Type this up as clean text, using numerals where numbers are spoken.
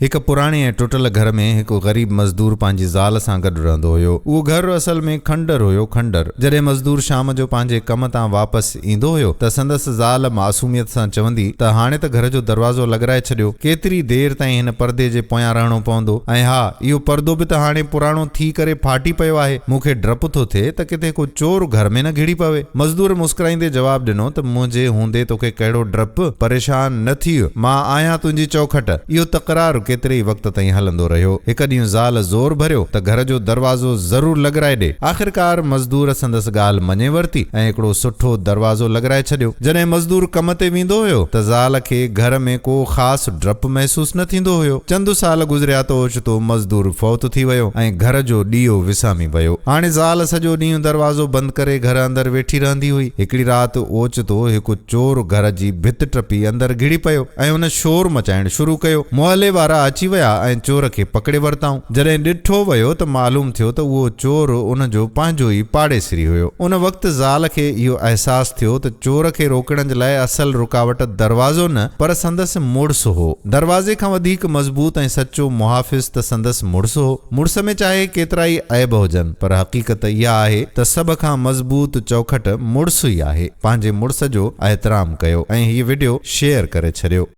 هڪ پراڻي ۽ ٽٽل گهر ۾ هڪ غريب مزدور پنهنجي زال سان گڏ رهندو هيو. اهو گهر اصل ۾ کنڊر هيو، کنڊر. جڏهن مزدور شام جو پنهنجي ڪم تان واپس ايندو هيو ته سندس زال معصوميت سان چوندي ته هاڻي ته گهر جو دروازو لڳرائي ڇڏيو، ڪيتري دير تائين هن پردي جي پويان رهڻو پوندو ۽ ها اهو پردو به ته هاڻي پراڻو ٿي ڪري ڦاٽي پيو آهي، مون کي ڊپ ٿو ٿئي ته ڪٿي ڪو چور گهر ۾ نه گهڙي پوي. مزدور مسڪرائيندي جواب ڏنو ته منهنجي هوندي توکي ڪهڙو ڊپ، پريشان نه ٿيء، مان آهيان تنهنجي چوکٽ. اهو تڪرار ڪيتري ئي وقت تائين هلندو رهيو. هڪ ڏينهن زال زور ڀريو ته گهر جو دروازو ضرور لڳرائي ڏي. آخرڪار مزدور سندس ڳالهه مڃي ورتي ۽ هڪڙو سٺو دروازو لڳرائي ڇڏيو. جڏهن مزدور ڪم تي ويندو هيو ته زال کي گهر ۾ ڪو خاص ڊپ محسوس نه ٿيندو هيو. چند سال گذريا ته اوچتو مزدور فوت ٿي ويو ۽ گهر جو ڏيئو وسامي ويو. هاڻي زال سڄو ڏينهن دروازو بند ڪري گهر اندر ويٺي رهندي هئي. هڪڙي رات اوچتو هڪ چور گهر جي ڀت ٽپي اندر گهڙي پيو ۽ هن شور مچائڻ شروع ڪيو. محلي وارا اچي ويا ۽ چور کي پڪڙي ورتائون. جڏهن ڏٺو ويو ته معلوم ٿيو ته اهو چور ان جو پنهنجو ئي پاڙيسري هيو. ان وقت زال کي اهو احساس ٿيو ته چور کي روڪڻ جي لاء اصل رڪاوٽ دروازو نه پر سندس مڙس هو. دروازي کان وڌيڪ مضبوط ۽ سچو محافظ ته سندس مڙس هو. مڙس ۾ چاهي ڪيترائي عيب هجن پر حقيقت اها آهي ته سڀ کان مضبوط چوکٽ مڙس ئي آهي. پنهنجي مڙس جو احترام ڪيو ۽ هي وڊيو شيئر ڪري ڇڏيو.